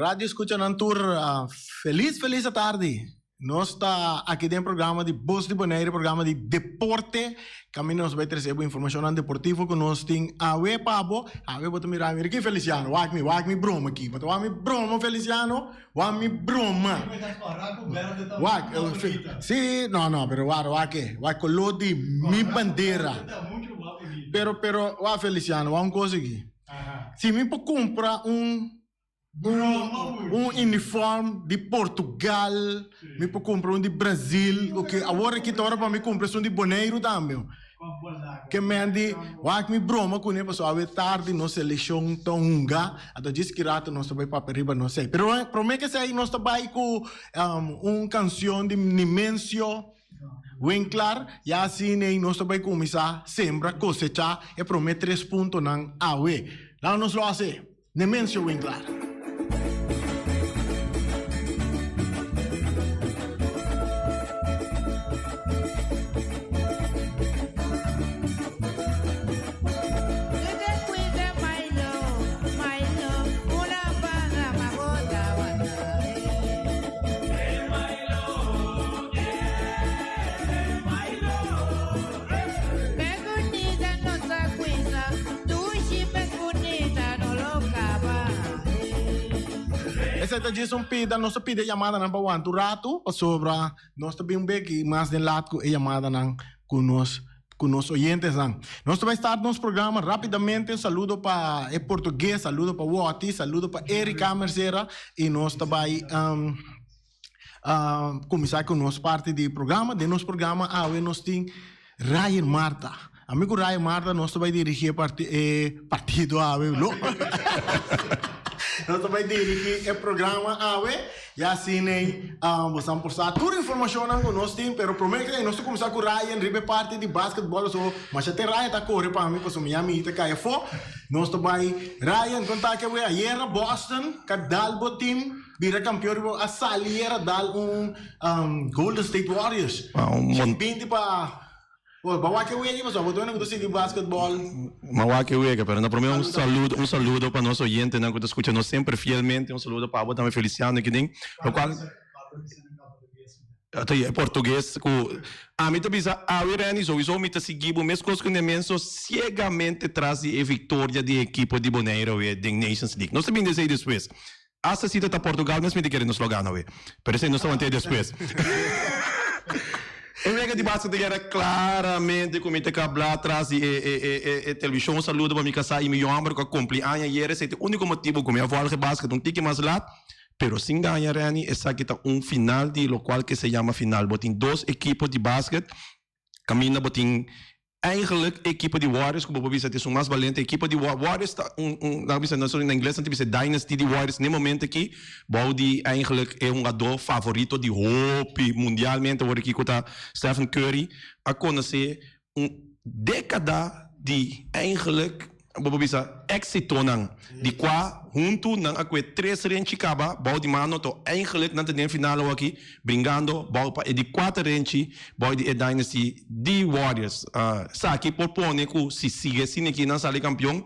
Radio escuchanan tur feliz feliz atardi. Nos ta aki den programa di Bos di Bonaire, programa di deporte. Caminda nos bay trece bo informacionnan deportivo cu nos tin awe pa bo. Awe bo ta mira mi aki Feliciano, wak mi, wak mi broma aki. Bo ta wak mi broma Feliciano, wak mi broma. Wak, si, no, no, pero wak, wak e, wak color di mi bandera. Pero, pero, wak Feliciano, wak un cos aki. Si mi por cumpra un un uniform di Portugal, mi por cumpra un di Brazil, ok, awor aki ta ora pa mi cumpra esun di Boneiru tambe. Ke men di, wak mi broma cune pasobra awe tardi nos seleccion ta hunga, anto djis ki rato nos ta bay papia riba nos ei. Pero prome ke esei nos ta bay cu un cancion di Nimencio Winklaar, ya asina ei nos ta bay cuminsa sembra, cosecha e prome tres puntonan awe. Laga nos lo haci. Nemencio Winklaar. Esei ta djis un pida, nos ta pidi e yamadanan pa wanta un ratu pasobra nos ta bin beki mas den lat ku e yamadanan ku nos ku nos oyentesnan. Nos ta bai start nos programa rapidamente, un saludo pa e portugues, saludo pa Woti, saludo pa Erika Mercera y nos ta bai Cuminsa cu nos parti di programa. Den nos programa awe nos tin Ryan Marta. Ami cu Ryan Marta nos ta bay dirigi e parti e partido awe lo. Nos ta bay dirigi e programa awe. Ya asina ey bosan por sa tur informacionnan cu nos tin. Pero prome cu nos ta cuminsa cu Ryan riba e parti di basketball. So masha te Ryan ta core pa mi pasobra mi ami ta cay afo. Nos ta bay Ryan conta ke awe ayera Boston ka dal bo team. Bira campeon riba a sali era dal un Golden State Warriors. Un 20 pa Bo ba wak e wega pasobra bo ta wende ku ta sigui basketball. Ma wak e wega pero na prome un saludo un saludo pa nos oyentenan ku ta skucha nos semper fielmente un saludo pa abo tambe Feliciano aki den lokual ta e portugues ku ami ta bisa awe Renny souiso mi ta sigui bo meskos ku Nemenso siegamente tras di e viktoria di e ekipo di Bonaire awe den Nations League nos ta bini esei despues. Hasta si ta ta Portugal mes mi ta kere nos lo gana awe. Pero esei nos ta want'é despues. E wega di basket ta keda claramente cu mi ta cabla tras di e e e e television. Un saludo pa mi casá y mi homber cu a cumpli aña ayer. Esei ta e unico motibo cu mi a volge basket un tiki mas laat. Pero sin gaña Renny, esaki ta un final di locual ke se yama final. Bo tin dos ekipo di basket caminda bo tin Eigenlijk e ekipo di Warriors ku bo por bisa ta esun mas balente ekipo di Warriors ta un un laga bisa nos na ingles nan ta bisa dynasty di Warriors n'e momento aki bou di eigenlijk e hungadó favorito di hopi mundialmente awor aki ku ta Stephen Curry a konosé un dékada di eigenlijk Bo por bisa éxitonan di kua huntu nan a kue tres renchi kaba bou di mano to eigenlijk nan ta den final awaki bringando bou pa e di kuater renchi bou di e dynasty di Warriors. Esaki por pone ku si sigui asina aki nan sali kampion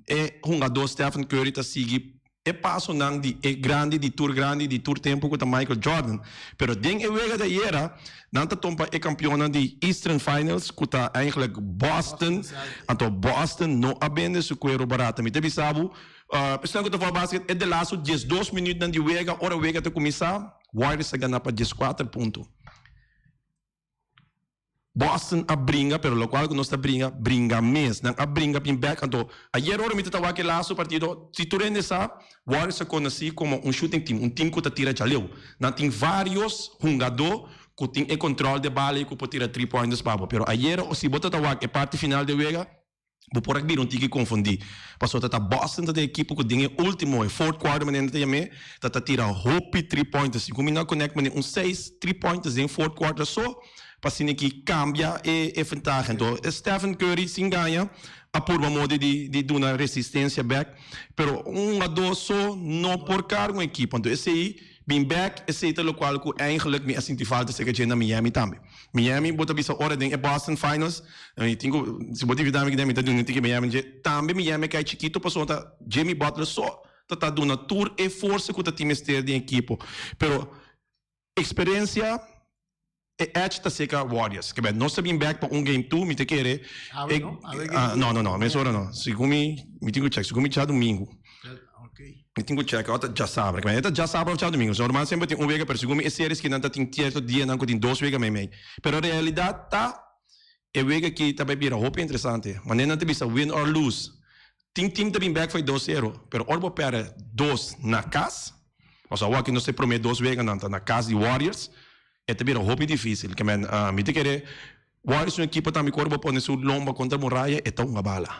e hungadó Stephen Curry ta sigui E pasonan di e grandi di tur grandi di tur tempu ku ta Michael Jordan. Pero den e wega di ayera nan ta tompa e kampionnan di Eastern Finals ku ta eigenlijk Boston. Anto Boston no a bende su kuero barata. Mi ta bisa bo, esnan ku ta for basket e delasto 12 minütnan di wega ora wega ta kuminsá Warriors a gana pa 14 punto. Boston a bringa, pero locual cu nos ta bringa, bringa mes. Nan a bringa bin bek. Anto, ayer ora mi ta wak e laatste partido, si tur hende sa, Warriors ta conoci como un shooting team, un team cu ta tira djaleu. Nan tin varios hungador cu tin e control de bala y cu por tira three pointers pa bo. Pero ayer, si bo ta wak e parti final de wega, Bo por a bira un tiki konfundí, pasobra ta Boston ta den ekipo ku den e último, e fourth quarter manera nan ta yam'é, ta ta tira hopi three pointers. Si kuminá connect manera un seis three pointers den fourth quarter so, pa asina ki kambia e e ventaha. Anto Stephen Curry sin gaña a purba modo di di duna resistencia bek, pero un hungadó so no por karga un ekipo. Anto esei Bin bek, esei ta lokual ku eigenlijk mi a sinti falta serka dje na Miami tambe. Miami bo ta bisa ora den e Boston Finals, mi tin ku, si bo ta invita mi kende mi ta duna un tiki Miami dje, tambe Miami a kai chikito pasobra ta Jimmy Butler so. ta ta duna tur e forsa ku ta tin mester den ekipo. Pero eksperensia e edge ta seka Warriors. Ke ben nos ta bin bek pa un game two mi ta kere Awe no? Awe game two? No no no mesora no. Segun mi mi tin ku check segun mi djadumingu. Mi tin ku check ota djasabra. Ke ben e ta djasabra of djadumingu. So normal semper tin un wega pero segun mi e series kinan ta tin sierto dianan ku tin dos wega meimei. Pero realidat ta E wega aki ta bai bira hopi interesante. Manera nan ta bisa win or lose. Tin team ta bin bek for e dos sero, pero ora bo perde dos na kas, pasobra awor aki nos e prome dos weganan ta na kas di Warriors, e ta bira hopi dificil. Ke men, mi ta kere Warriors un ekipo tambe ku ora bo pone su lomba kontra muraya e ta hunga bala.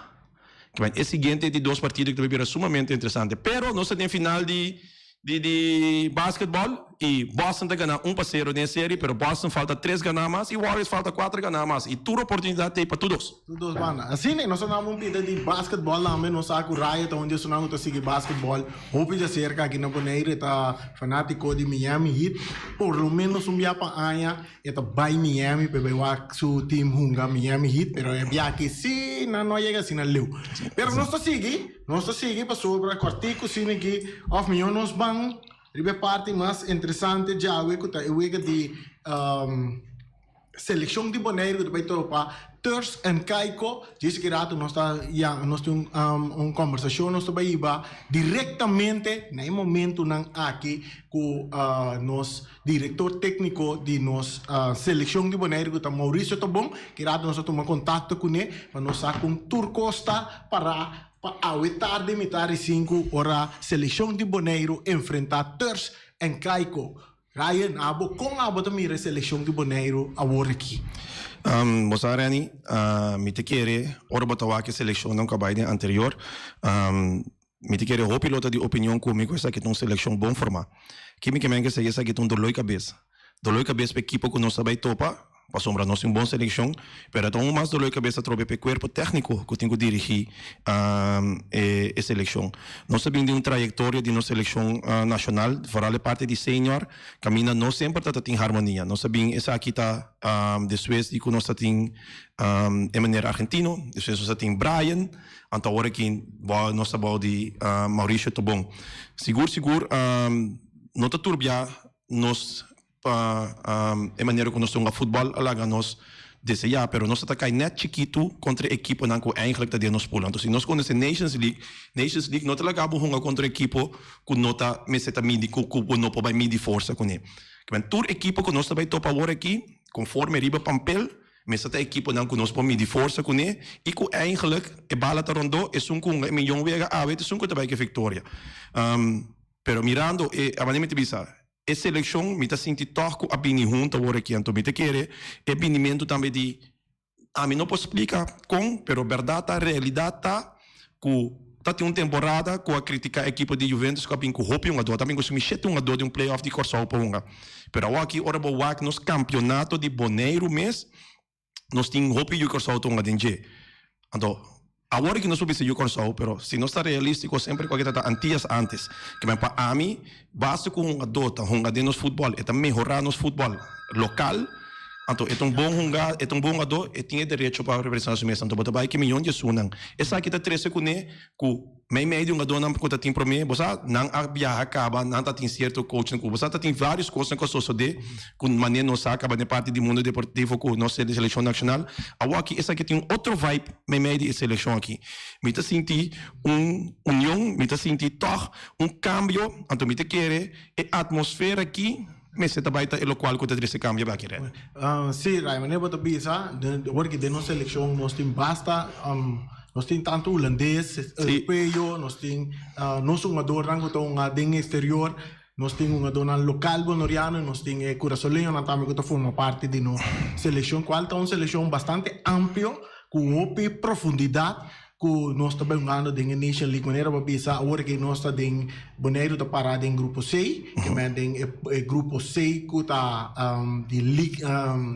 Ke men, e siguiente di dos partido aki ta bai bira sumamente interesante. Pero nos ta den final di di di basketball y Boston ta gana un pa cero den e serie pero Boston falta tres gana mas y Warriors falta cuatro gana mas y tur oportunidad t'ey pa tur dos. Tur dos banda. Asina nos a dam un pida di basketball tambe nos sa cu Raya ta un di esunnan cu ta sigui basketball hopi di acerca aki na Bonaire e ta fanatico di Miami Heat por lo menos un bia pa aña e ta bay Miami pa e bay wak su team hunga Miami Heat pero e bia aki si nan no a yega asina leu pero nos ta sigui. Nos ta sigui pasobra kòrtiku asina aki òf mihó nos ban riba e parti mas interesante djawe ku ta e wega di selekshon di Boneiru ku ta bai topa Turks and Caicos. Djis aki rato nos ta ya nos tin un kòmbersashon nos ta bai hiba direktamente na e momentunan aki ku nos direktor tékniko di nos selekshon di Boneiru ku ta Mauricio Tobon. Ki rato nos a tuma kontakto kuné pa nos sa kon tur kos ta pará pa awe tardi mitar di sinku ora selekshon di Boneiru enfrentá Turks en Caicos. Ryan, abo kon abo ta mira e selekshon di Boneiru awor aki? Bo sa Renny, mi ta kere ora bo ta wak e selekshonnan ku a bai den anterior, Mi ta kere hopi lo ta di opinion ku mi ku esaki ta un selekshon bon formá. Ki mi ke men ke esei esaki ta un doloi kabes. Doloi kabes pa ekipo ku nos ta bai topa, pasobra nos tin un bon selekshon, pero e ta un mas doloi kabes atrobe pa e kuerpo tèkniko ku tin ku dirigí e selekshon. Nos ta bin di un trayektoria di nos selekshon nashonal, foral e parti di senior, kaminda no semper ta ta tin harmonia. Nos ta bin esaki ta despues di ku nos ta tin e meneer argentino, despues nos ta tin Brian, Anto awor aki bo nos ta bou di Mauricio Tobon. Sigur sigur no ta turbia nos pa e manera ku nos ta hunga futbòl a laga nos deseá, pero nos ta kai nèt chikitu kontra e ekiponan ku eigentlik ta den nos pul. Anto si nos konosé Nations League, Nations League no ta laga bo hunga kontra ekipo ku no ta mester ta midi ku bo no por bai midi forsa kuné. Tur ekipo ku nos ta bai topa awor aki konforme riba pampel Mester ta ekiponan ku nos por midi forsa kuné i ku eigenlijk e bala ta rondó esun ku hunga e miyon wega awe ta esun ku ta bai ku e viktoria. Pero mirando e, a manera mi ta bisa, e selekshon mi ta sinti tòg ku a bini huntu awor aki. Anto mi ta kere e binimentu tambe di, ami no por splika kon, pero bèrdat ta, realidat ta ku ta tin un temporada ku a kritiká ekipo di Juventus ku a bin ku hopi hungadó, ta bin ku sumi shete hungadó di un playoff di Kòrsou pa hunga. Pero awor aki ora bo wak nos kampionato di Boneiru mes, nos tin hopi yu Kòrsou ta hunga den dje. Anto, awor aki nos por bisa yu Kòrsou, pero si nos ta realístiko semper ku a ta Antias ántes. Ke men pa ami, basta ku hungadó ta hunga den nos futbòl, e ta mehorá nos futbòl lokal. Anto e ta un bon hunga, e ta un bon hungadó, e tin e derecho pa representá su mes. Anto bo ta bai ku e miyon di esunnan. Esaki ta trese kuné ku meimei di hungadónan ku ta tin promé, bo sa, nan a biaha kaba, nan ta tin sierto coachnan ku bo sa ta tin vários kosnan ku a sosodé ku manera nos sa kaba den parti di mundo deportivo ku nos selekshon nashonal. Awor aki esaki tin un otro vibe meimei di e selekshon aki. Mi ta sinti un union, mi ta sinti tòg un kambio, anto mi ta kere e atmosfera aki. Mester ta bai ta e lokual ku ta trese kambio baki red. Sí, Ray, manera bo ta bisa, ora ki den nos selekshon nos tin basta, nos tin tantu hulandes, europeo, nos tin nos hungadornan ku ta hunga den eksterior, nos tin hungadornan lokal bonoriano i nos tin e kurasoleñonan tambe ku ta forma parti di nos selekshon, kual ta un selekshon bastante amplio ku hopi profundidat. Ku nos ta bai hungando den e Nation League manera bo a bisa awor ke nos ta den Boneiru ta para den grupo C ke men den e grupo C ku ta di league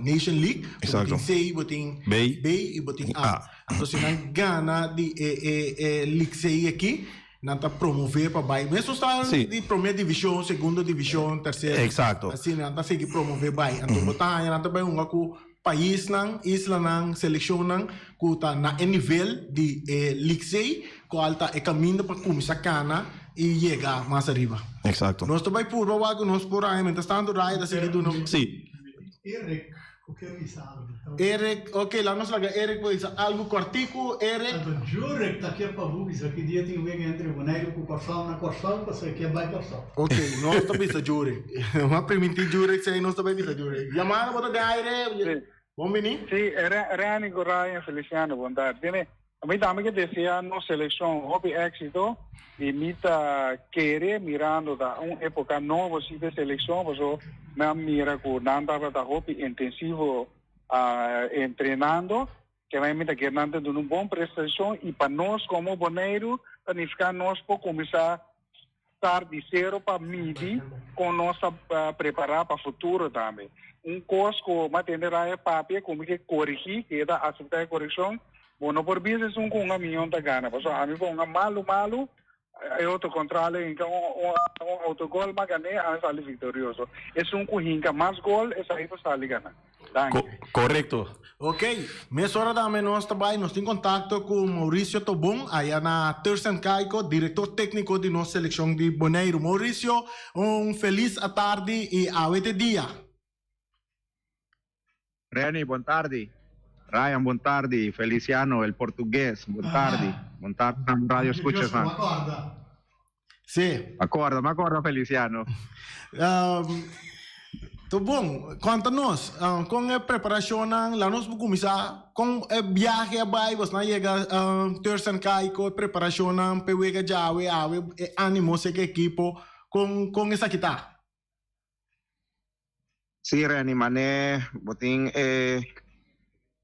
Nation League bo tin C bo tin B i bo tin A anto si nan gana di e e league C aki nan ta promove pa bai mesun sta di prome divishon segundo divishon tercera asina nan ta sigui promove bai anto bo ta haña nan ta bai hunga ku. paisnan, islanan, selekshonnan ku ta na e nivel di e League C, kual ta e kaminda pa kuminsá kana i yega mas ariba. Exacto. Nos ta bai purba wak ku nos por haña, mientras tanto Raya ta sigui duna. Sí. Eric, ku ke bisa algu. Eric, ok, laat nos laga Eric por bisa algu kòrtiku. Eric. Anto Jurek ta ke pa bo bisa ki dia tin wega entre Boneiru ku Kòrsou na Kòrsou pasobra e ke bai Kòrsou. Ok, nos ta bisa Jurek. Bo a primintí Jurek esei, nos ta bai bisa Jurek. Yamada bo ta den aire. Sí. Bon bini. Sí, Reni ku Ryan Feliciano, bon tardi. Tene, mi tambe ke desea nos selekshon hopi éksito i mi ta kere mirando ta un époka nobo si p'e selekshon paso mi a mira ku nan tabata hopi intensivo entrenando kemey mi ta kere nan ta duna un bon prestashon i pa nos komo Boneiru ta nifiká nos por kuminsá start di sero pa midi kon nos ta prepará pa futuro tambe. Un kos ku mi a tende Raya papia ku mi ke korigí, ku e ta aseptá e korekshon, bo no por bisa esun ku un amion ta gana, pasobra ami por hunga malu malu, e otro kontrali hinka un autogol m'a gané, ami sali viktorioso. Esun ku hinka mas gol, esei ta sali gana. Danki. Korekto. Ok, mesora tambe nos ta bai, nos tin kontakto ku Mauricio Tobon aya na Turks and Caicos, direktor tékniko di nos selekshon di Boneiru. Mauricio, un felis atardi i awe te dia. Reni, bon tardi. Ryan, bon tardi. Feliciano, el portugues, bon tardi. Bon tardi na radio escuchasnan. Sí. Acorda, me acorda Feliciano. Um, to bon, konta nos, um, kon e preparacionnan, la nos kuminsá, kon e viaje a bai, bos nan yega um, Turks and Caicos, preparacionnan pe wega djawe, awe, e animo seke ekipo, kon, kon esaki ta? Sí, Reni, mané bo tin e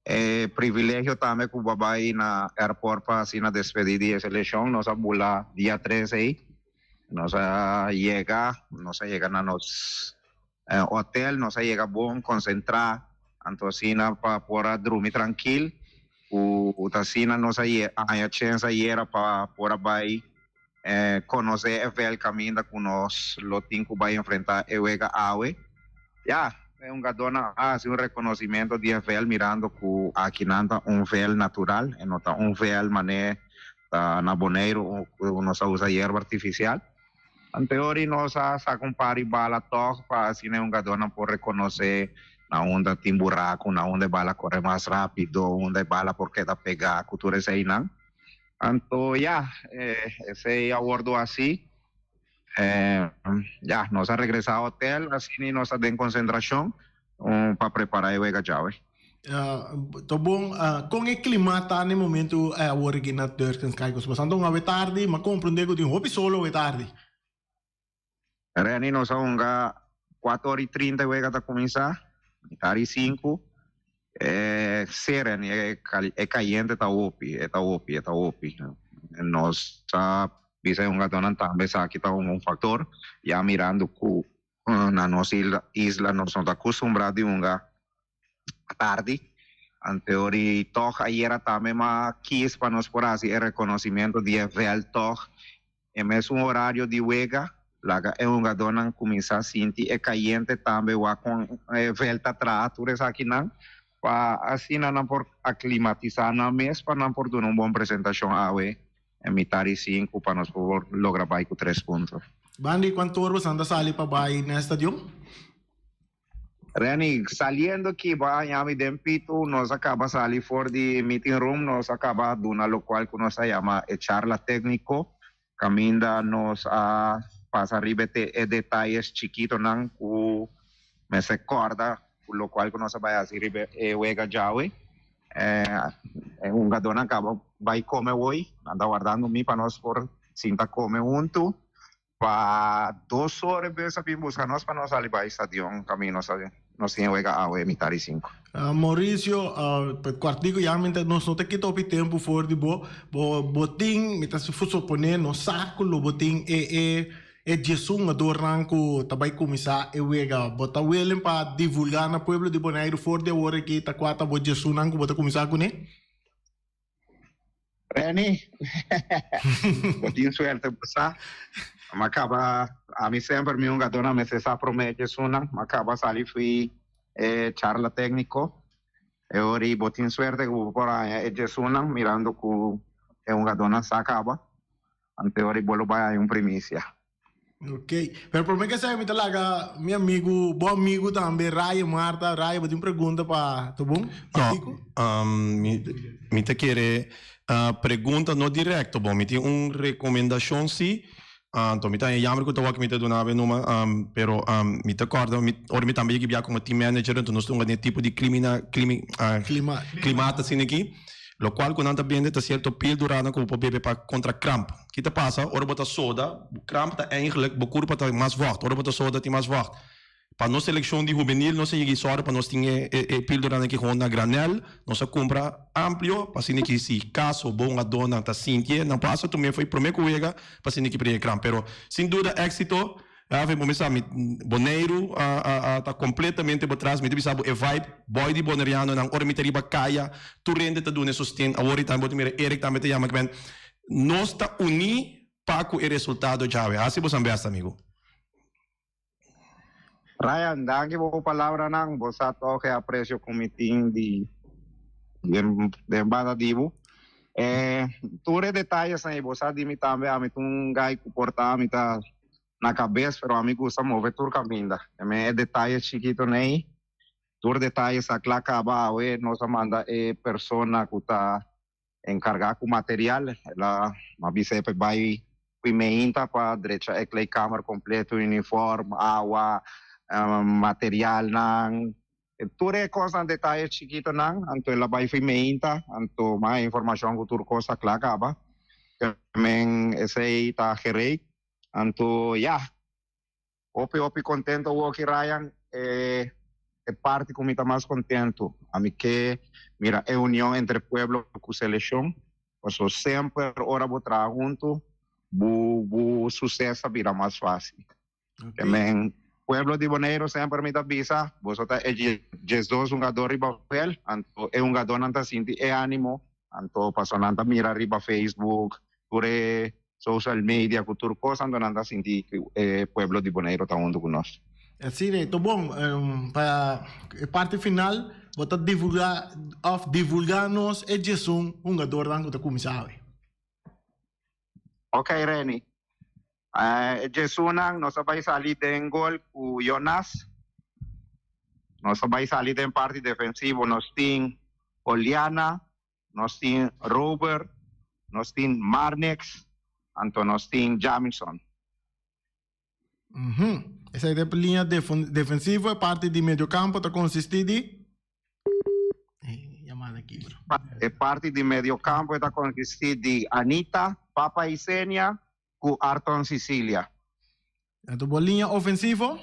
e privilegio tambe ku bo a bai na airport pa asina despedí di e selekshon. Nos a bula dia tres ei. Nos a yega, nos a yega na nos hotel, nos a yega bon konsentrá, anto asina pa por a drumi trankil. Ku ta asina nos a haña chens ayera pa por a bai konosé e vèlt kaminda ku nos lo tin ku bai enfrentá e wega awe. Ya, e hungadónan a hasi un rekonosimento di e vèlt mirando ku akinan ta un vèlt natural, e no ta un vèlt manera ta na Boneiru ku nos a usa yerba artifisial. Anteori nos a saka un par di bala tòg pa asina e hungadónan por rekonosé na unda tin buraku, na unda e bala kore mas rápido, unda e bala por keda pegá ku tur eseinan. Anto ya, esei a wordo hasi. Ya, nos a regresá hotel, asina i nos ta den konsentrashon pa prepará e wega djawe. Ta bon, kon e klima ta na e momentu awor aki na Turks and Caicos? Pasobra un awe tardi, mi a komprendé ku tin hopi sol awe tardi. Reni, nos a hunga kuater ora i trinta e wega ta kuminsá, mitar i sinku. E sí, Reni, e kayente ta hopi, e ta hopi, e ta hopi. Nos a bisa e hungadónan tambe esaki ta un faktor, ya mirando ku na nos isla nos no ta kustumbrá di hunga tardi. Anteori tòg ayera tambe m'a kis pa nos por hasi e rekonosimento di e vèlt tòg. E mesun orario di wega, laga e hungadónan kuminsá sinti e kayente tambe wak kon e vèlt ta traha tur esakinan pa asina nan por aklimatisá nan mes pa nan por duna un bon presentashon awe en mitar di sinku pa nos por logra bai ku tres punto. Banda di kuantu ora boso ta sali pa bai na e stadion? Renny, saliendo ki bo a haña mi den pitu, nos a kaba sali for di meeting room, nos a kaba duna lokual ku nos a yama e charla tékniko, kaminda nos a pasa riba e e detayes chikitonan ku mester kòrda ku lokual ku nos a bai hasi riba e wega djawe. E hungadónan kaba bai kome woi, nan ta wardando mi pa nos por sinta kome huntu. Pa dos ora e bes a bin buska nos pa nos sali bai stadion kaminda nos nos tin e wega awe mitar di sinku. Mauricio, Cuartico ya mi ta nos no ta kita hopi tempu for di bo, bo bo tin mi ta suponé nos sa ku lo bo tin e e e diesun hungadornan ku ta bai kuminsá e wega. Bo ta willing pa divulgá na pueblo di Boneiru for di awor aki ta kua ta bo diesunnan ku bo ta kuminsá kuné? Renny, bo tin suerte bo sa. M'a caba, ami semper mi hungadornan mester sa prome djesunnan. M'a caba sali fui e charla tecnico. E ora ei bo tin suerte ku bo por haña e djesunnan mirando ku e hungadónan sa kaba. Anto e ora ei bo lo bai haña un primisia. Ok, pero prome ke esei mi ta laga mi amigu, bo amigu tambe, Ryan Marta. Ryan, bo tin pregunta pa Tobon? No, mi, mi ta kere pregunta no directo bon, mi tin un recomendacion si, anto mi ta haña jammer ku ta wak mi ta duna awe numa, pero mi ta kòrda mi ora mi tambe yega bia komo team manager anto nos ta hunga den e tipo di klimina, klimi, Klima. klimat asina aki. Lokual ku nan ta bende ta sierto pilduranan ku bo por bebe pa kontra kramp. Ki ta pasa ora bo ta soda, kramp ta eigenlik bo kurpa ta mas vògt, ora bo ta soda tin mas vògt. Pa nos selekshon di hubenil nos a yega i sòru pa nos tin e e pilduranan aki gewoon na granèl, nos a kumpra amplio pa asina ki si kaso bo hungadónan ta sintié nan por hasta tum'é for e promé ku wega pa asina ki prende kramp. Pero sin duda éksito. Rafi, bo mester sa mi Boneiru a ta completamente bo tras, mi ta bisa bo e vibe boy di Bonerianonan ora mi ta riba caya tur hende ta duna e sosten, awor y tambe bo ta mira Eric tambe ta yama kimen nos ta uni pa cu e resultado djawe, haci bosan best amigo. Ryan, danki pa bo palabranan, bo sa toch e aprecio cu mi tin di den banda di bo. E tur e detayesnan ey bo sa di mi tambe, ami ta un guy cu por ta ami ta na kabes pero ami gusta move tur kaminda. E men e detaye chikito nei, tur detaye sa kla kaba awe nos a manda e persona ku ta enkargá ku material el a a bisa e pa e bai ku e meinta pa drecha e kleedkamer kompleto, uniform, awa, materialnan, tur e kosnan detaye chikitonan anto el a bai fu e meinta anto mas informashon ku tur kos a kla kaba. E men esei ta gereed. Anto ya, hopi hopi contento awoki Ryan, e e parti cu mi ta mas contento, ami ke mira e union entre pueblo cu seleccion, paso semper ora bo traha hunto bo bo suces ta bira mas facil. Te men pueblo di Boneiru semper mi ta bisa, boso ta e diesdos hungador riba vel, anto e hungadornan ta sinti e animo, anto paso nan ta mira riba Facebook tur e social media ku tur kos anto nan ta sinti ku e pueblo di Boneiru ta huntu ku nos. Asina e ta bon. Pa e parti final bo ta divulga of divulga nos e djesun hungadornan ku ta kuminsá awe. Ok Reni. E djesunnan nos a bai sali den gol ku Jonas. Nos a bai sali den parti defensivo nos tin Oliana, Nos tin Robert, nos tin Marnix, anto nos tin Jamison. Esei ta e liña defensivo. E parti di mediocampo ta consisti di? Yamada kibra. E parti di mediocampo ta consisti di Anita, Papa Isenia cu Arton Sicilia. Anto bo liña ofensivo?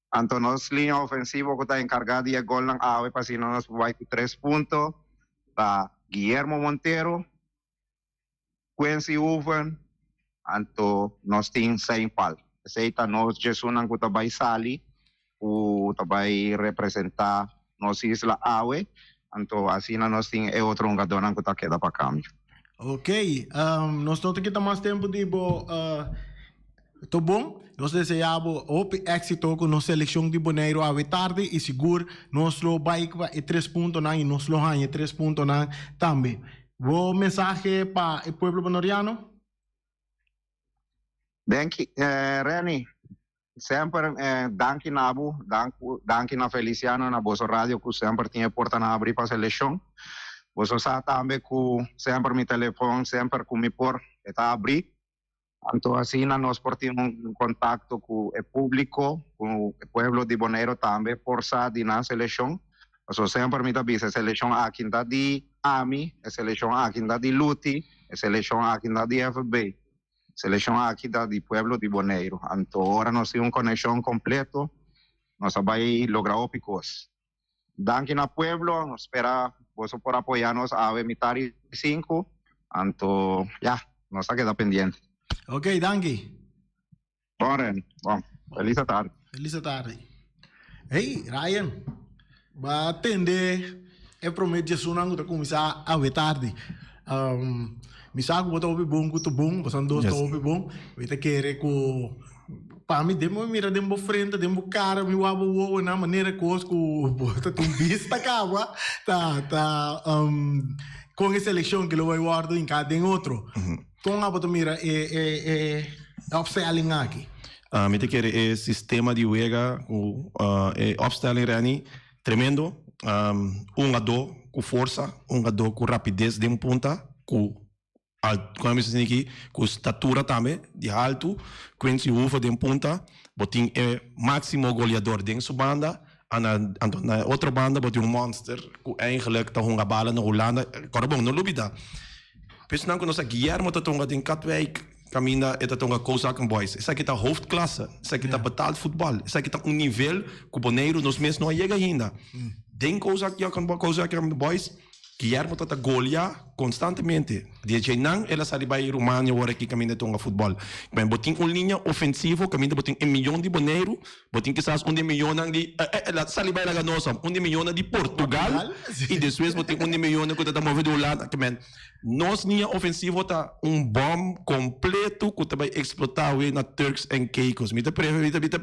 Anto nos liña ofensivo ku ta enkargá di e golnan awe pa asina nos por bai ku tres punto ta Guillermo Montero, Quincy Hoeven, anto nos tin Sein Pal. Esei ta nos djesunnan ku ta bai sali ku ta bai representá nos isla awe, anto asina nos tin e otro hungadónan ku ta keda pa kambio. Ok, nos no ta kita mas tempu di bo To bon, nos desea bo hopi éxito ku nos selekshon di Boneiru awe tardi i sigur nos lo bai pa e tres puntonan i nos lo haña e tres puntonan tambe. Bo mensahe pa e pueblo bonoriano? Danki Renny, semper danki na bo, danki na Feliciano na boso radio ku semper tin e portanan abri pa selekshon. Boso sa tambe ku semper mi telefon semper ku mi por e ta abri. Anto asina nos por tin un contacto cu e publico, cu e pueblo di Boneiru tambe por sa di nan seleccion. Pasobra semper mi ta bisa e seleccion aki ta di ami, e seleccion aki ta di Luti, e seleccion aki ta di FB. Seleccion aki ta di pueblo di Boneiru. Anto ora nos tin un conexion completo nos a bay logra hopi cos. Danki na pueblo, nos spera boso por apoya nos awe mitar y sinku, anto ya, nos ta keda pendiente. Ok, danki. Bon Ren, bon. Feliz atardi. Feliz atardi. Hey, Ryan, ba tende e prome djesunnan ku ta kuminsá awe tardi. Um, mi sa ku bo ta hopi bon ku Tobon, bosan dos ta hopi bon. Mi ta kere ku. Pa mi den bo mira den bo frente, den bo cara, mi wak bo wowo na manera cos cu bo ta tin bista caba ta ta um, con e seleccion que lo bay wordo hinca den otro. Con abo ta mira e e e opstelling aki? Ah, mi ta kere e sistema di wega cu ah, e opstelling Renny tremendo. Um, un hungador cu forsa, un hungador cu rapidez den punta, cu Al, kon a bisa asina aki, ku statura tambe di haltu, Quincy Hoeve den punta, bo tin e máksimo goleador den su banda, ana, anto na e otro banda bo tin un monster ku eigenlijk ta hunga bala na Hulanda. Kòrda bon, no lubida, personan ku no sa, Guillermo ta tonga den Katwijk, kaminda e ta tonga Kozakken Boys. Esaki ta hoofdklasse, esaki ta betaald voetbal, esaki ta un nivel ku Boneiru nos mes no a yega ainda. Den Kozakken Boys. Guillermo ta ta golia constantemente. Di e djeinan el a sali bai Rumania ora ki caminda e tonga futbol. Men bo tin un linea ofensivo caminda bo tin e miyon di Boneiru, bo tin kisas un di e miyonnan di eh eh sali bai laga nos un di e miyonnan di Portugal y despues bo tin un di e miyonnan cu ta ta move di Hulanda. Ke men nos linea ofensivo ta un bom completo cu ta bai explota awe na Turks and Caicos. Mi ta pre mi ta mi ta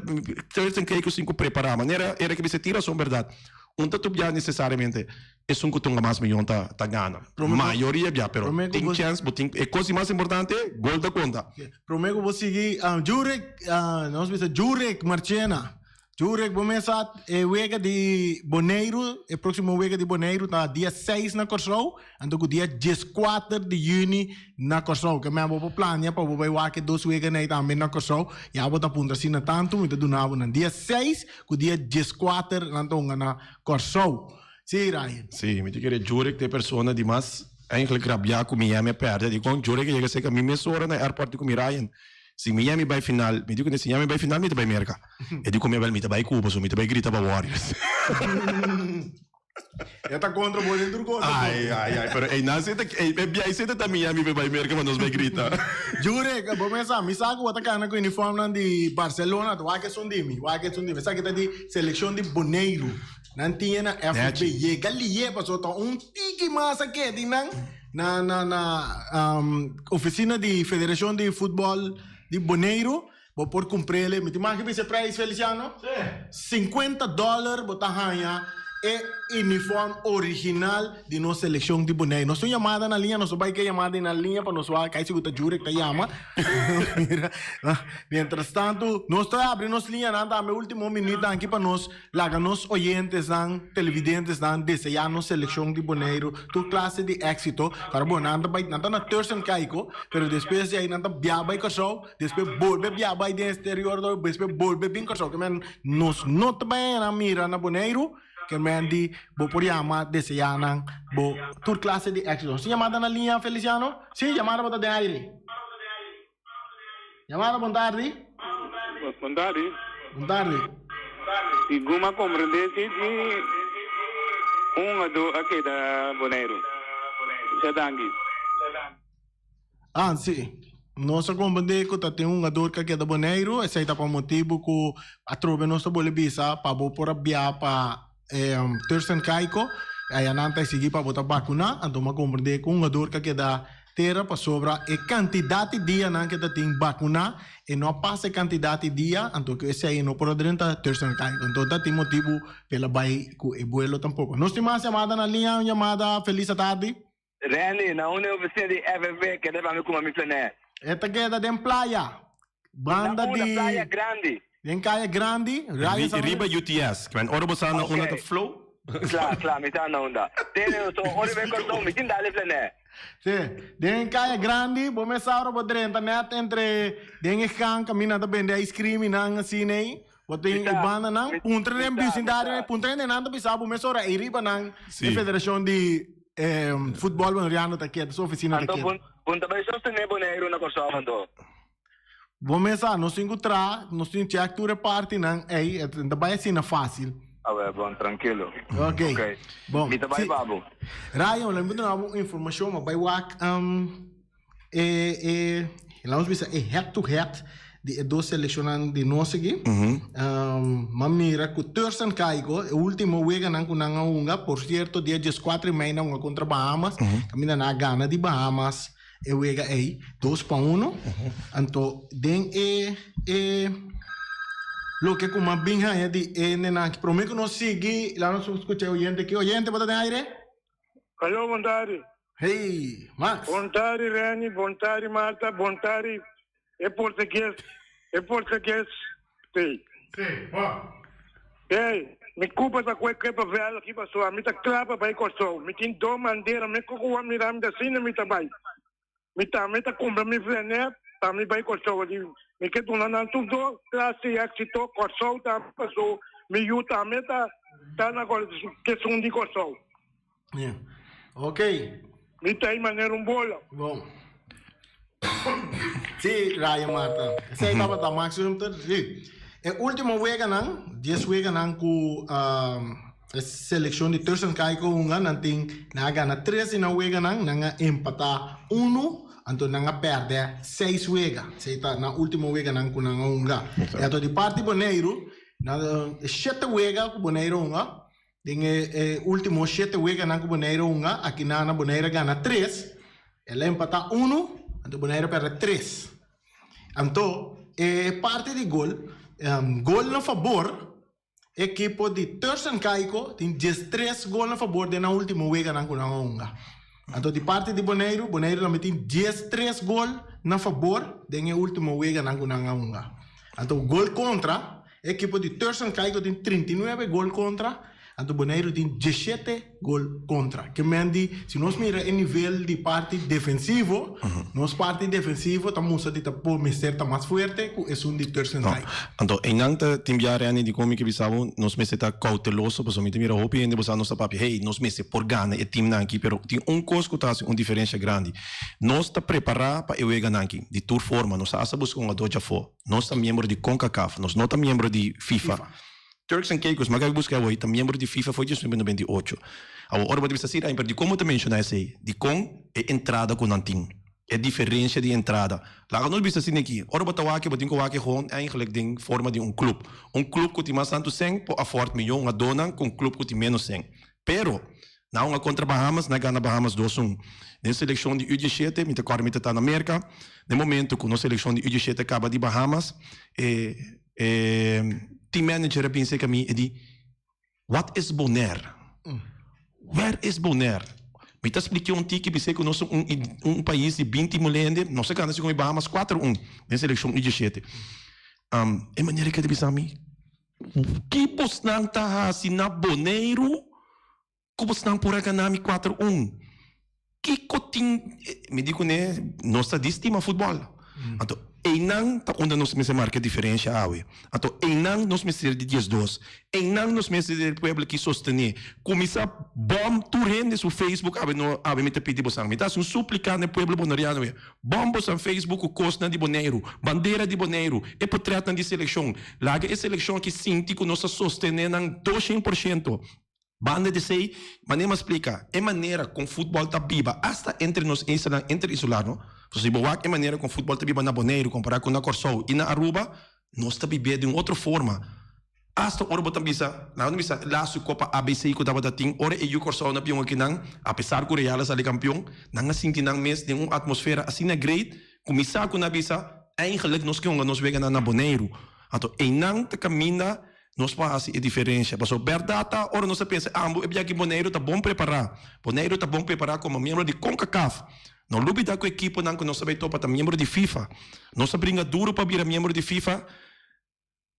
Turks and Caicos tin cu prepara manera Eric a bisa tin razon berdad. Un ta tubia necesariamente. Esun ku tunga mas miyon ta ta gana. Mayoria bia, pero tin chèns, bo tin e kos di mas importante, gol ta konta. Promé ku bo sigui, Jurek, nos bisa Jurek Marchena. Jurek, bo mesa e wega di Boneiru, e próksimo wega di Boneiru ta dia seis na Kòrsou, anto ku dia dieskuater di yüni na Kòrsou. Ke men bo por plania pa bo bai wak e dos weganan ei tambe na Kòrsou. Ya bo ta puntra asina tantu, mi ta duna bo nan. Dia seis ku dia dieskuater nan ta hunga na Kòrsou. Sí, Ryan. Sí, mi ta kere Jurek ta e persona di mas eigenlijk rabiá ku Miami a pèrdè. Dikon Jurek a yega serka mi mesora na airport di ku mi Ryan, si Miami bai final, mi di ku si Miami bai final mi ta bai Merka. E di ku mi abel mi ta bai Cuba so mi ta bai grita pa Warriors. E ta kontra bo den tur kos. Ai, ai, ai, pero einan si ta, e biaha si ta ta Miami pa bai Merka pa nos bai grita. Jurek, bo mesa, mi sa ku bo ta kana ku uniformnan di Barcelona, wak esun di mi, wak esun di mi. Esaki ta di selekshon di Boneiru. Nan tin e na FB. Yega lié pasobra ta un tiki mas a keda nan na na na oficina di Federacion di Futbol di Boneiru. Bo por cumprele. Mi tin mag bisa e prijs, Feliciano? 50 dollar bo ta haña e uniform original di nos seleccion di Boneiru. Nos tin un yamada na liña, nos ta bai ke yamada na liña pa nos wak. Kai sigur ta Jurek ta yama. Mira, mientras tanto nos ta abri nos liñanan tambe ultimo minuut aki pa nos Laga nos oyentesnan, televidentesnan deseá nos selekshon di Boneiru tur klase di éksito. Para bo, nan ta bai, nan ta na Turks and Caicos, pero despues di ei nan ta bia bai Kòrsou, despues bolbe bia bai den exterior, despues bolbe bin Kòrsou. Ke men nos no ta bai haña nan mira na Boneiru, ke men di bo por yama deseá nan bo tur klase di éksito. Nos tin yamada na liña, Feliciano? Sí, yamada bo ta den aire. Yamada, bon tardi. Bon tardi. Bon tardi. Si Guma comprende si di un hungador a keda Boneiru. Mucha danki. Ah, si. Nos a comprende cu ta tin un hungador cu a keda Boneiru. Esey ta pa motibu cu atrobe nos ta bole bisa pa bo por a bia pa Turks and Caicos. Aya nan ta exigi pa bo ta vacuna. Anto mi a comprende cu un hungador cu a keda Tera pasobra e kantidat di dianan ke ta tin bakuná e no a pasa e kantidat di dia, anto ku esei e no por a drenta Turks and Caicos. Anto ta tin motibu pa el a bai ku e buelo tampoko. Nos tin mas yamada na liña, un yamada Feliz atardi. Randy, na unda e oficina di FFB keda pa mi kuma mi flanè? E ta keda den playa, banda Na unda? di. Playa Grandi. Den Kaya Grandi, Raya San Riba UTS. Kimen ora bo sa na unda ta flow. Kla, kla, mi sa na unda. Tene, so ora mi kòrsou mi tin dale flanè. Sí, den Kaya Grandi, bo mes sa ora bo drenta nèt entre den e gang kaminda nan ta bende ice cream i nan asina ei. Bo tin e banda nan, puntra den bisindario ei, puntra hende nan ta bisa bo mes ora ei riba nan e federashon di futbòl boneriano ta keda, su ofisina ta Anto keda. bo ta bai sostené Boneiru na Kòrsou anto? Bo mes sa, nos tin ku traha, nos tin check tur e partinan ei, e ta bai asina fácil. Awe, bon, trankilo. Ok. Ok. Bon. Mi ta bai Si. pa bo. Ryan, lo mi duna bo un informashon, ma bai wak e, e, laat ons bisa e head to head di e dos selekshonnan di nos aki. M'a mira ku Turks and Caicos, e ultimo weganan ku nan a hunga, por sierto dia dieskuater di mei nan a hunga kontra Bahamas, kaminda nan a gana di Bahamas. e wega ei 2-1. Anto den e e loke ku m'a bin haña di e nenan aki. Promé ku nos sigui, laga nos skucha e oyente aki. Oyente, bo ta den aire? Aló, bon tardi. Hey, Max. Bon tardi, Renny. Bon tardi, Marta. Bon tardi, e portugues, e portugues sí. Sí, bon. Hey, mi culpa ta cu e kepa vel aki pasobra mi ta cla pa bay Corsou. Mi tin dos mandera, mi cu cu a mira mi ta asina mi ta bay. Mi tambe ta cumpra mi flenet pa mi bay Corsou. Di mi ke duna nan tur dos clase di exito. Corsou tambe paso mi yu tambe ta ta na kesun di Corsou. Yeah. Ok. Mi ta ei manera un bola. Bon. Sí, Ryan Marta. Esei tabata Max Humter. Sí. E último weganan, 10 weganan ku um, e seleccion di Turks and Caicos hunga, nan tin, nan a gana 3 di nan weganan, nan a empatá uno, anto nan a pèrdè 6 wega. Esei ta nan último weganan ku nan a hunga. E anto di parti Boneiru, nan, shete wega ku Boneiru hunga, Den e ultimo shete weganan ku Boneiru hunga, akinana Boneiru a gana tres, el a empatá unu, anto Boneiru a pèrdè tres. Anto e parti di gol, gol na fabor, ekipo di Turks and Caicos tin diestres gol na fabor den nan ultimo weganan ku nan a hunga. Anto di parti di Boneiru, Boneiru tambe tin diestres gol na fabor den e ultimo weganan ku nan a hunga. Anto gol kontra, E ekipo di Turks and Caicos tin 39 gol kontra, anto Boneiru tin 17 gol kontra. Ke men di, si nos mira e nivel di parti defensivo, nos parti defensivo ta mustra di ta por mester ta mas fuerte ku esun di Turks and No. Caicos. Anto einan ta tin bia Renny di kon mi ke bisa bo, nos mester ta kouteloso pasobra mi ta mira hopi hende bo sa nos ta papia, hey, nos mester por gana e teamnan aki, pero tin un kos ku ta hasi un diferensha grandi. Nos ta prepará pa e weganan aki di tur forma, nos ta hasta buska un adocha afó. Nos ta miembro di Concacaf, nos no ta miembro di FIFA. Turks and Caicos, maka buska awor, ta miembro di FIFA for 1998. Awor, ora bo ta bisa si, pero dikon bo ta menshoná esei? Dikon e entrada ku nan tin? E diferensia di entrada. Laga nos bisa asina aki, ora bo ta wak, bo tin ku wak gewoon eigenlijk den forma di un club. Un club ku tin mas tantu sèn por afford miyon hungadónan ku un club ku tin ménos sèn. Pero, Na hunga kontra Bahamas, na gana Bahamas dos un. Den selekshon di U diesshete, mi ta kòrda mi ta ta na Merka, den momento ku nos selekshon di U diesshete kaba di Bahamas, e e team manager a bin serka mi e di, What is Bonaire? Where is Bonaire? Mi ta spliké un tiki bis'é ku nos ta un un pais di binti mil hende, nos a gana segun e Bahamas kuater un den selekshon U diesshete. E manera ke ta bisa mi, Ki bosnan ta hasi na Boneiru ku bosnan por a gana mi kuater un? Kiko tin? Mi di kuné, nos ta di stima futbòl. Anto einan ta unda nos mester marka diferensha awe. Anto einan nos mester di diesdos. Einan nos mester di e pueblo ki sostené. Kuminsá bòm tur hende su Facebook awe no awe mi ta pidi bosan. Mi ta hasi un súplika na e pueblo boneriano awe. Bòm bosan Facebook ku kosnan di Boneiru, bandera di Boneiru, e potrètnan di selekshon. Laga e selekshon aki sinti ku nos ta sostené nan doshen por shento. Banda di esei, manera mi a splika, e manera kon futbòl ta biba asta entre nos islanan interinsular no. Pasobra si bo wak e manera kon futbòl ta biba na Boneiru kompará ku na Kòrsou i na Aruba, nos ta bib'é di un otro forma. Asta ora bo ta bisa, laga nos bisa lastu Copa ABC ku tabata tin, ora e yu Kòrsou na pion akinan, apesar ku Real a sali kampion, nan a sinti nan mes den un atmosfera asina great ku mi sa ku nan a bisa, Eigenlijk nos ke hunga nos weganan na Boneiru. Anto einan ta kaminda nos por hasi e diferensha. Pasobra bèrdat ta, ora nos ta pensa ambo e biaha aki Boneiru ta bon prepará. Boneiru ta bon prepará komo miembro di Concacaf. No lubida ku ekiponan ku nos ta bai topa ta miembro di FIFA. Nos a bringa duru pa bira miembro di FIFA.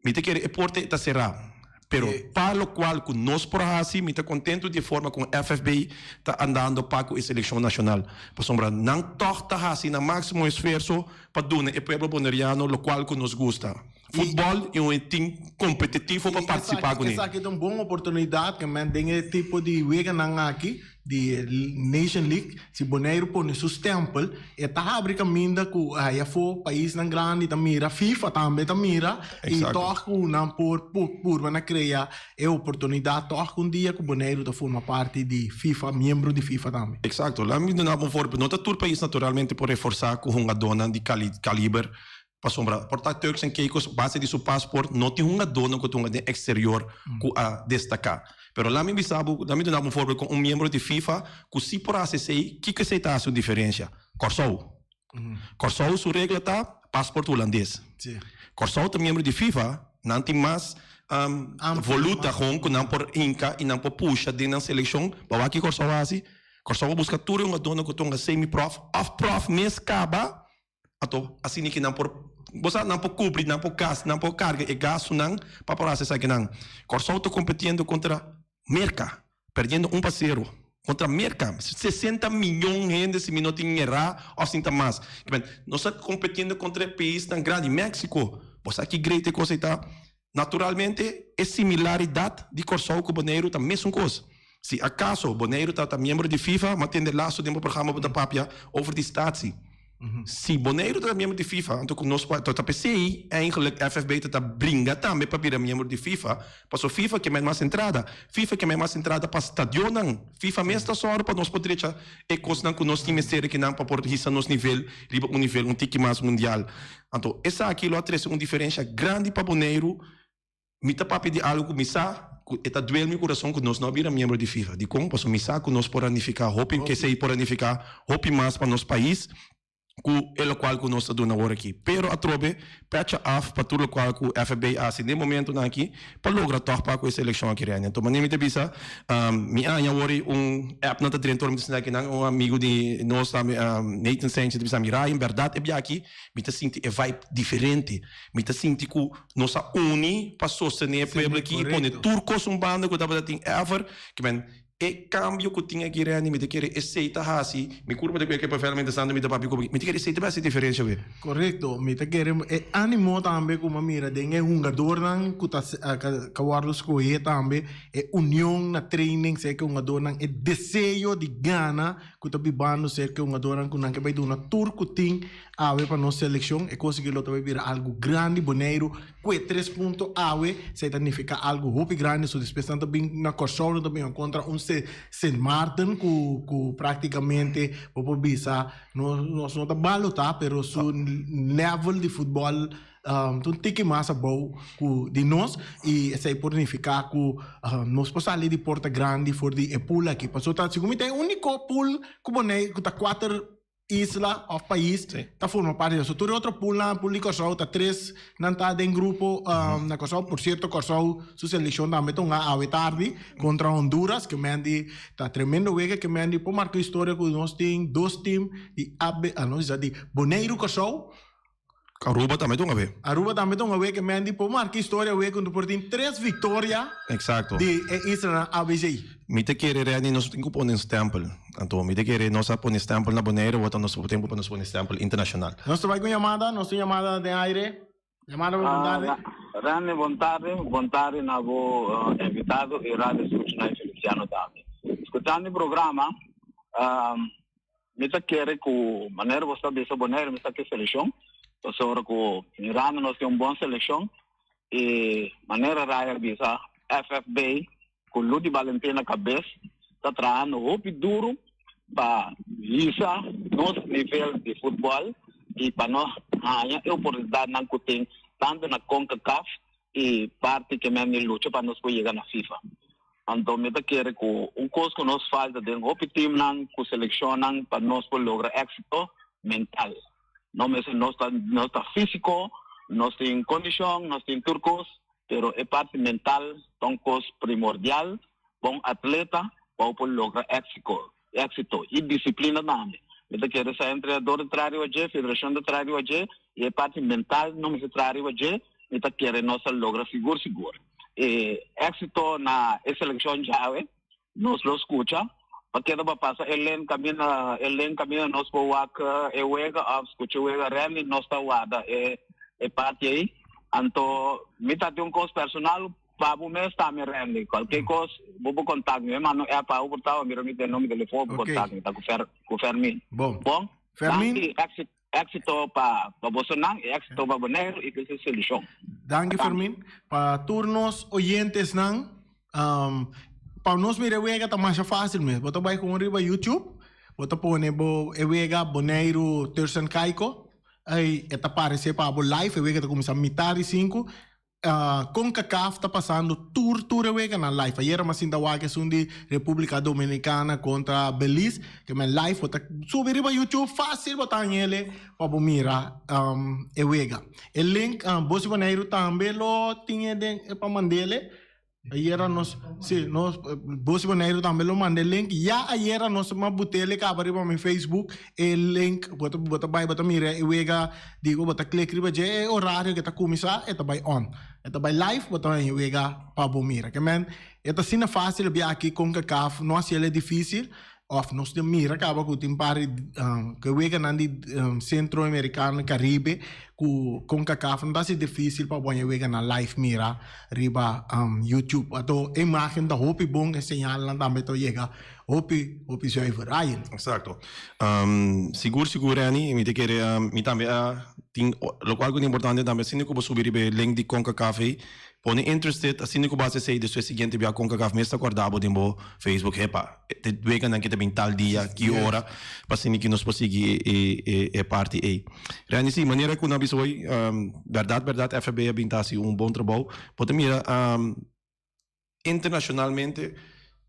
Mi ta kere e porta e ta será, pero pa lokual ku nos por hasi mi ta kontentu di e forma kon FFB ta andando pa ku e selekshon nashonal, pasobra nan tòg ta hasi nan máksimo esfuerso pa duna e pueblo boneriano lokual ku nos gusta, futbòl i un tim kompetitivo pa partisipá kuné. Esaki ta un bon oportunidat ke men den e tipo di weganan aki di Nation League, si Boneiru pone su stempel, e ta habri kaminda ku haya afó paisnan grandi ta mira, FIFA tambe ta mira, i tòg ku nan por purba na krea e oportunidat tòg ku un dia ku Boneiru ta forma parti di FIFA, miembro di FIFA tambe. Eksakto. Laat mi duna bo un voorbeeld. No ta tur pais naturalmente por reforsá ku hungadónan di kaliber Pasobra por ta Turks and Caicos base di su paspoort no tin hungadónan ku ta hunga den eksterior ku a destaká. Pero laat mi bisa bo, laat mi duna bo un voorbeeld kon un miembro di FIFA ku si por hasi esei, kiko esei ta hasi un diferensha? Kòrsou. Kòrsou su regla ta pasport hulandes. Kòrsou ta miembro di FIFA, nan tin mas voluta gewoon ku nan por hinka i nan por pusha den nan selekshon. Pa wak ki Kòrsou a hasi? Kòrsou a buska tur e hungadónan ku ta hunga semi-prof òf prof mes kaba, anto asina ki nan por, bo sa, nan por kubri, nan por gas, nan por karga e gastunan pa por hasi esakinan. Kòrsou ta kompetiendo kontra Merka, perdiendo un pa sero kontra Merka, 60 miyon hende si mi no tin erá òf sin ta mas. Nos ta kompetiendo kontra e paisnan grandi, Mexico, bo sa ki great e kos ei ta? Naturalmente e similaridat di Kòrsou ku Boneiru ta mesun kos. Si akaso Boneiru ta ta miembro di FIFA, m'a tende lastu den bo programa bo ta papia over di statie. Si Boneiru ta ta miembro di FIFA, anto ku nos pa ta p'esei eigenlijk FFB ta ta bringa tambe pa bira miembro di FIFA, paso FIFA ke men mas entrada, FIFA ke men mas entrada pa stadionnan, FIFA mes ta sòru pa nos por drecha e kosnan ku nos tin mester akinan pa por hisa nos nivel riba un nivel un tiki mas mundial. Anto esaki lo a trese un diferensha grandi pa Boneiru. Mi ta papia di algu ku mi sa ku e ta duel mi kurason ku nos no a bira miembro di FIFA. Dikon? Pasobra mi sa ku nos por a nifiká hopi, ku esei por a nifiká hopi mas pa nos pais ku e lokual ku nos ta duna awor aki. Pero atrobe pecha af pa tur lokual ku FFB a hasi den momentunan aki pa logra tòg pa ku e selekshon aki rèni. Anto manera mi ta bisa, mi aña awor ei un app nan ta drenta ora mi ta sinta aki nan, un amigu di nos tambe, Nathan Sanchez ta bisa mi, Ryan, bèrdat e bia aki mi ta sinti e vibe diferente. Mi ta sinti ku nos a uni pa sostené e pueblo aki i pone tur kos un banda ku tabata tin ever. Ke men, e kambio ku tin aki Randy, mi ta kere esei ta hasi, mi kurpa ta kue ke pa mientras tanto mi ta papia ku bo, mi ta kere esei ta bai hasi diferensha web. Korekto, mi ta kere e animo tambe ku mi a mira den e hungadornan ku ta ka wòrdu skohé tambe, e union na training serka e hungadornan, e deseo di gana ku ta bibando serka e hungadornan ku nan ke bai duna tur ku tin Awe pa nos seleccion e cosa aki lo ta bay bira algo grandi Boneiru cu e tres punto awe esey ta nifica algo hopi grandi so despues nan ta bin na Corsou nan ta bin contra un Sint Maarten cu cu practicamente bo por bisa nos no ta balota pero su level di futbol ta un tiki mas abou cu di nos y esey por nifica cu nos por sali di porta grandi for di e pool aki pasobra ta segun mi ta e unico pool cu Boneiru cu ta cuater isla of pais ta forma parti di eso. Tur e otro poolnan, pool di Kòrsou ta tres nan ta den grupo na Kòrsou. Por sierto Kòrsou su selekshon tambe ta hunga awe tardi kontra Honduras ke men di ta tremendo wega ke men di por marka historia ku nos tin dos team di AB ah no bisa di Boneiru Kòrsou. Aruba tambe ta un awe. Aruba tambe ta un awe ke men di por marka historia awe ku por tin tres viktoria di e islanan ABC. Mi ta kere Renny nos tin ku pone un stempel. Anto mi ta kere nos a pone stempel na Boneiru awor ta nos tempu pa nos pone stempel internashonal. Nos ta bai ku un yamada, nos tin yamada den aire. Yamada bon tardi. Renny bon tardi, bon tardi na bo invitado i radio escucha Feliciano tambe. Escuchando e programa Mi ta kere ku manera bo sta bisa Boneiru mi sa ke selekshon pasobra ku mirando nos tin un bon selekshon i manera Ray a bisa FFB ku Ludy Balentin na kabes ta trahando hopi duru pa hisa nos nivel di futbòl i pa nos haña e oportunidatnan ku tin tantu na Concacaf i parti ke men di lucha pa nos por yega na FIFA. Anto mi ta kere ku un kos ku nos falta den hopi teamnan ku selekshonnan pa nos por logra éksito mental. No mester nos ta nos ta físiko, nos tin kondishon, nos tin tur kos, pero e parti mental ta un kos primordial pa un atleta pa bo por logra éksiko éksito i disiplina tambe. Mi ta kere sa entrenador ta traha riba dje, federashon ta traha riba dje i e parti mental no mester traha riba dje, mi ta kere nos a logra sigur sigur. E éksito na e selekshon djawe nos lo skucha pa keda pa pasa e len kaminda e len kaminda nos por wak e wega òf skucha e wega Randy nos ta warda e e parti ei anto mi ta tin un kos personal pa bo mes tambe Randy kualke kos bo por kontak mi mi manda un app pa bo por ta mira mi den number telefon bo por kontak mi ta ku Fer ku Fermin Bon. Bon Fermin. Danki éksito. Éxito pa pa bosonan y éxito pa Boneiru y ku su solushon. Danki Fermin. Pa tur nos oyentesnan, pa nos mira e wega ta masha fácil mes. Bo ta bai gewoon riba YouTube, bo ta pone bo e wega Boneiru Turks and Caicos, ei e ta parece pa bo live, e wega ta kuminsá mitar di sinku. Concacaf ta pasando tur tur e weganan live. Ayera mi a sinta wak esun di Republica Dominicana contra Belize. Ke men live bo ta subi riba YouTube facil bo ta hañ'ele pa bo mira e wega. E link Bos di Boneiru tambe lo tin e den pa mand'ele. Ayera nos, si, nos, Bos di Boneiru tambe lo manda e link. Ya ayera nos a but'ele kaba riba mi Facebook e link. Bo ta, bo ta bai, bo ta mira e wega, digo, bo ta klik riba dje e orario ke ta kuminsá, e ta bai on. E ta bai live, bo ta haña e wega pa bo mira. Ke men, e ta asina fásil bia aki Concacaf no hasiel e difísil. Of nos tin mira caba cu tin par di cu e weganan di Centro Americano y Caribe cu Concacaf no ta haci dificil pa bo haña e weganan live mira riba YouTube. Anto e imagen ta hopi bon, e señalnan tambe ta yega hopi hopi zuiver. Ryan. Exacto. Sigur sigur Renny, mi ta kere mi tambe a tin locual cu ta importante tambe asina cu bo subi riba e link di Concacaf ey Pone interested asina ku bo hasi esei despues siguiente bia Concacaf mes ta korda bo den bo Facebook hepa te weganan ki ta bin tal dia ki ora pa asina ki nos por sigui e parti ei. Randy si manera ku nan bisa hoy bèrdat bèrdat FFB a bin ta hasi un bon trabou bo ta mira internashonalmente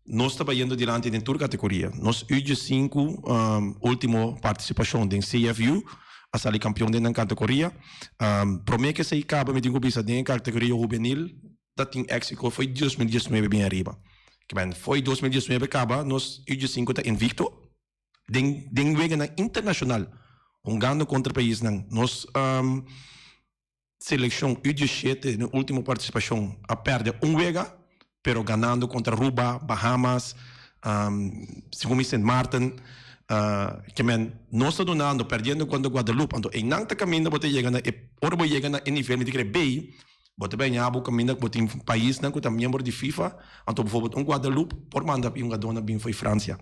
nos ta bayendo dilanti den tur kategoria. Nos U diesinku ultimo partisipashon den CFU a sali kampion den nan kategoria. Prome ku esei kaba mi tin ku bisa den e kategoria hubenil ta tin éksito fo'i 2019 bin ariba. Kimen fo'i 2019 kaba nos U diesinku ta invikto den den weganan internashonal hungando kontra paisnan. Nos Seleccion U diesshete den ultimo participacion a perde un wega, pero ganando contra Aruba, Bahamas, segun mi Sint Maarten. Ke men nos ta dunando, perdiendo contra Guadeloupe. Anto einan ta caminda bo ta yega na e, ora bo yega na e nivel mi ta kere bay, bo ta baña bo caminda cu bo tin paisnan cu ta miembro di FIFA. Anto bijvoorbeeld un Guadeloupe por manda un hungadornan bin fo'i Francia.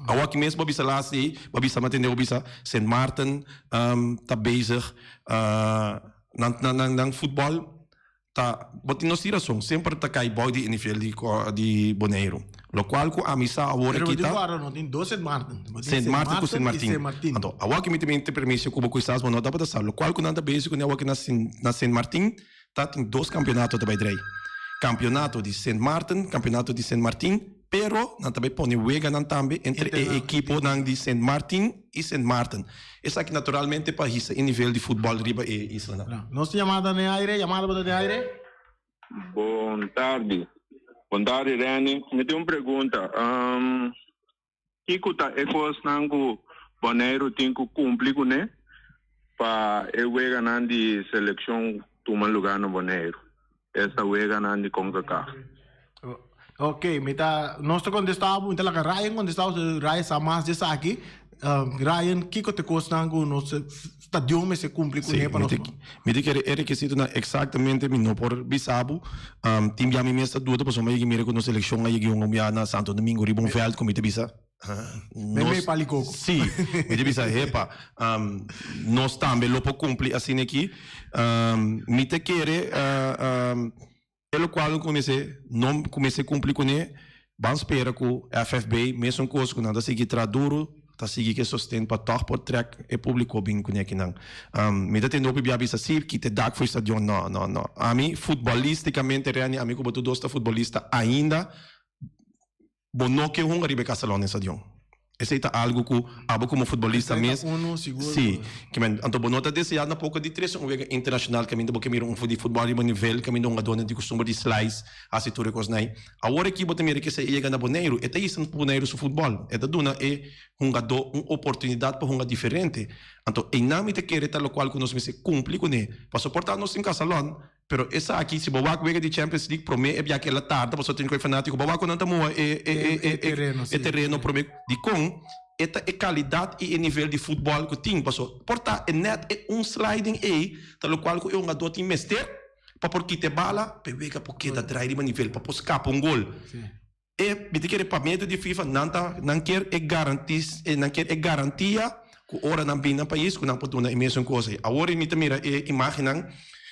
Awor aki mes bo bisa laatst ei, bo bisa mi a tende bo bisa Sint Maarten ta bezig nan nan nan futbòl ta bo tin nos tin rason semper ta kai bou di e nivel di di Boneiru lokual ku ami sa awor Pero aki bo tin ta guarda no tin dos Sint Maarten bo tin Sint Maarten ku Sint Sint Maarten i Martin Sint Martin. anto awor aki mi ta bin te permiso ku bo kisas bo no tabata sa lokual ku nan ta bezig kuné awor aki na Sint na Sint Martin ta tin dos kampeonato ta bai drei kampeonato di Sint Maarten kampeonato di Sint Martin. Pero nan ta bay pone weganan tambe entre e ekiponan di Sint Martin y Sint Maarten. Esaki naturalmente pa hisa e nivel di futbol riba e islanan. Nos tin yamada den aire, yamada bo ta den aire. Bon tardi. Bon tardi Renny. Mi tin un pregunta. Kiko ta e kosnan ku Boneiru tin ku kumpli kuné pa e weganan di selekshon tuma lugá na Boneiru? Esta weganan di Concacaf. Ok, mi ta, nos ta contesta bo, mi ta laga Ryan contesta bo, Ryan sa mas di esaki. Ryan, kiko ta e kosnan ku nos stadion mester kumpli kuné pa nos? Mi ta kere e rekisitonan eksaktamente mi no por bisa bo. Tin bia mi mes ta duda pasobra mi a yega mira ku nos selekshon a yega un bia na Santo Domingo riba un vèlt ku mi ta bisa Mei pali koko. Sí, mi ta bisa hepa nos tambe lo por kumpli asina aki. Mi ta kere E lokual ku mester no ku mester kumpli kuné, ban spera ku FFB mesun kos ku nan ta sigui traha duru, ta sigui ke sosten pa tòg por trèk e públiko bin kuné akinan. Mi ta tende hopi bia bisa si kita e dak for e stadion. No, no, no. Ami futbòlistikamente Renny, ami ku bo tur dos ta futbolista ainda. Bo no ke hunga riba e Castellon den stadion. Esei ta algu ku abo komo futbolista mes, si, ke men, anto bo no ta deseá na poko di trese un wega internashonal kaminda bo ke mira un di futbòl riba nivel, kaminda hungadónan di kustumber di slice, hasi tur e kosnan ei. Awor aki bo ta mira ke esei a yega na Boneiru, e ta hisa Boneiru su futbòl, e ta duna e hungadó un oportunidat pa hunga diferente. Anto einan mi ta kere ta lokual ku nos mester kumpli kuné pa soportá nos tin Casalon. Pero esaki, si bo wak wega di Champions League prome e biaha el a tarda pasobra tin ku e fanatiko bo wak ku nan ta muha e e tereno prome. Dikon? E ta e kalidat i e nivel di futbòl ku tin paso por ta e nèt e un sliding ei ta lokual ku e hungadó tin mester pa por kita e bala pa e wega por keda drai riba nivel pa por skapa un gol. E mi ta kere pa medio di FIFA nan ta nan kier e garantis nan kier e garantia ku ora nan bin nan pais ku nan por duna e mesun kos ei. Awor mi ta mira e imagennan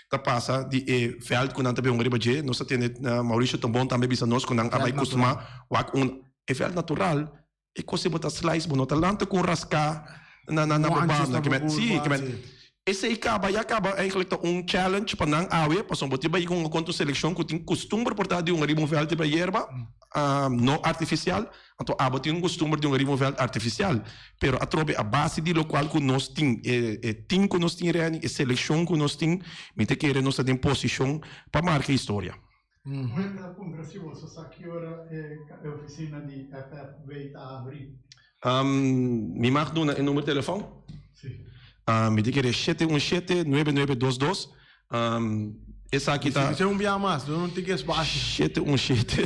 ta pasa di e vèlt ku nan ta bin riba dje. Nos ta tende Mauricio Tombon tambe bisa nos ku nan a bai kustumá wak un e vèlt natural e kos ei bo ta slice bo no ta lanta ku un raská na na na bo banda. Si, kimen. Esei kaba ya kaba eigenlijk ta un challenge pa nan awe, pasobra bo tin bai hunga kontra un selekshon ku tin kustumber por ta di hunga riba un vèlt riba yerba, no artifisial, anto abo tin un kustumber di hunga riba un vèlt artifisial. Pero atrobe a base di lokual ku nos tin, e e team ku nos tin Renny, e selekshon ku nos tin, mi ta kere nos ta den posishon pa marka historia. Mi ta puntra si boso sa ki ora e ofisina di FFB ta abri. Mi mag duna e number telefon? Si. Mi ta kere shete un shete nuebe nuebe dos dos. Esaki ta. Si un bia mas, duna un tiki espasio. Shete un shete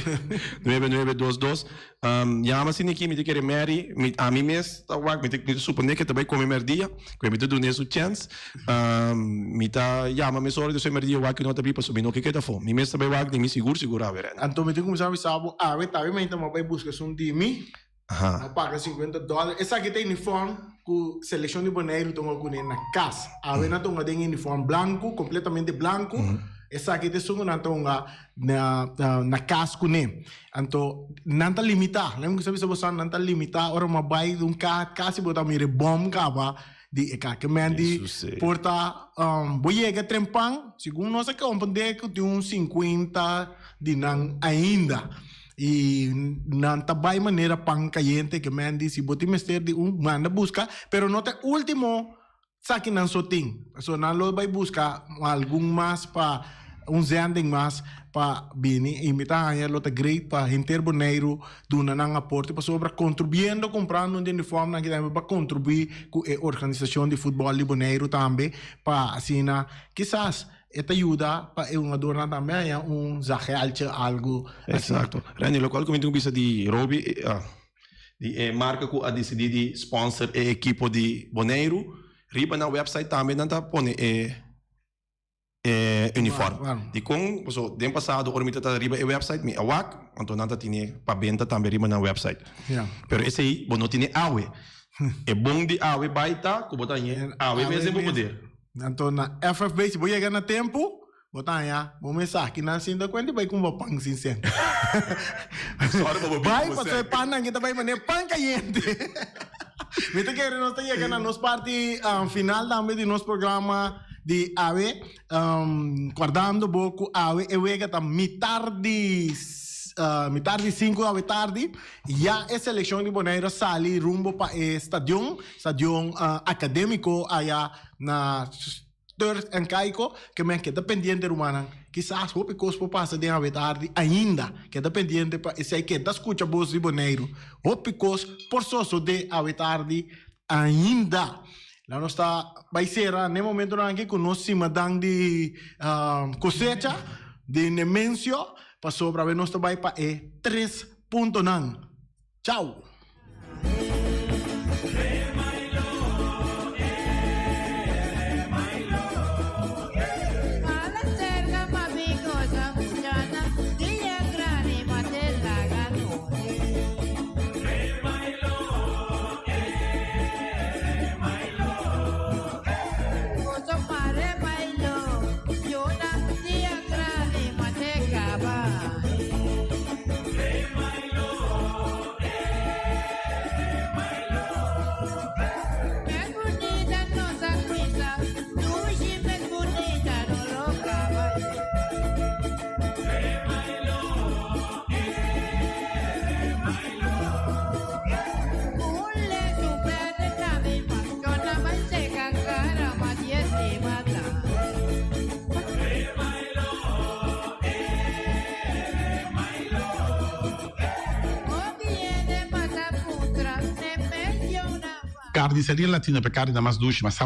nuebe nuebe dos dos. Yama asina aki mi ta kere Mary, mi ami mes ta wak, mi ta mi ta supone ke ta bai kome merdia, ku mi ta dun'e su chèns. Mi ta yama mesora despues merdia wak ku no ta bini pasobra mi no ke keda afó. Mi mes ta bai wak di mi sigur sigur awe Rene. Anto mi ta kuminsá bisa bo awe tawe mainta mi a bai buska esun di mi, mi a paga sinkuenta dòler. Esaki ta uniform ku selekshon di Boneiru ta hunga kuné na kas. Awe nan ta hunga den uniform blanku, kompletamente blanku. Esaki ta esun ku nan ta hunga na na kas kuné. Anto nan ta limitá. Lei mi kuminsá bisa boso nan ta limitá ora bo a bai un ka kasi bo ta mira e bòm kaba di e ka. Ke men di por ta bo yega trempan segun nos a komprendé ku tin un sinkuenta di nan ainda. I nan ta bai manera pan kayente ke men di si bo tin mester di un manda buska pero no ta e ultimo Sa ki nan so tin. Pasobra nan lo bai buska algun mas pa un zending mas pa bini i mi ta haña lo ta great pa henter Boneiru duna nan aporte pasobra kontribuiendo kumprando un uniformnan aki tambe pa kontribuí ku e organisashon di futbòl di Boneiru tambe pa asina kisas e ta yuda pa e hungadornan tambe haña un zageltje algu asina. Exacto. Randy, lokual ku mi tin ku bisa di Roby, Di e marka ku a disidí di sponsor e ekipo di Boneiru, riba nan website tambe nan ta pone e e uniform. Dikon? Pasobra den pasado ora mi ta ta riba e website mi a wak, anto nan ta tene pa benta tambe riba nan website. Pero esei bo no tene awe. E bon di awe bai ta ku bo ta haña awe mes den bo poder. Anto na FFB si bo yega na tempu Bo ta haña bo mensahe nan sinta kuenta i bai kumba pan sin sen. Sorry pa bo bini Bai ku pasobra e sen. pannan ki ta bai manera pan kayente. Mi ta kere nos ta yega na nos parti final tambe di nos programa di awe. Kordando bo ku awe e wega ta mitar di mitar di sinku awe tardi. Ya e selekshon di Boneiru a sali rumbo pa e stadion, stadion akademiko aya na. Turk en Caico, ke men keda pendiente rumannan, kisas hopi kos por pasa den awe tardi ainda, keda pendiente pa esei keda skucha bos di Boneiru, hopi kos por sosode awe tardi ainda. La nos ta bai sera n'e momentonan aki ku nos simadan di kosecha di Nemencio, pasobra awe nos ta bai pa e tres puntonan. Chao! Carniceria Latina pe carne na mas dushi, mas.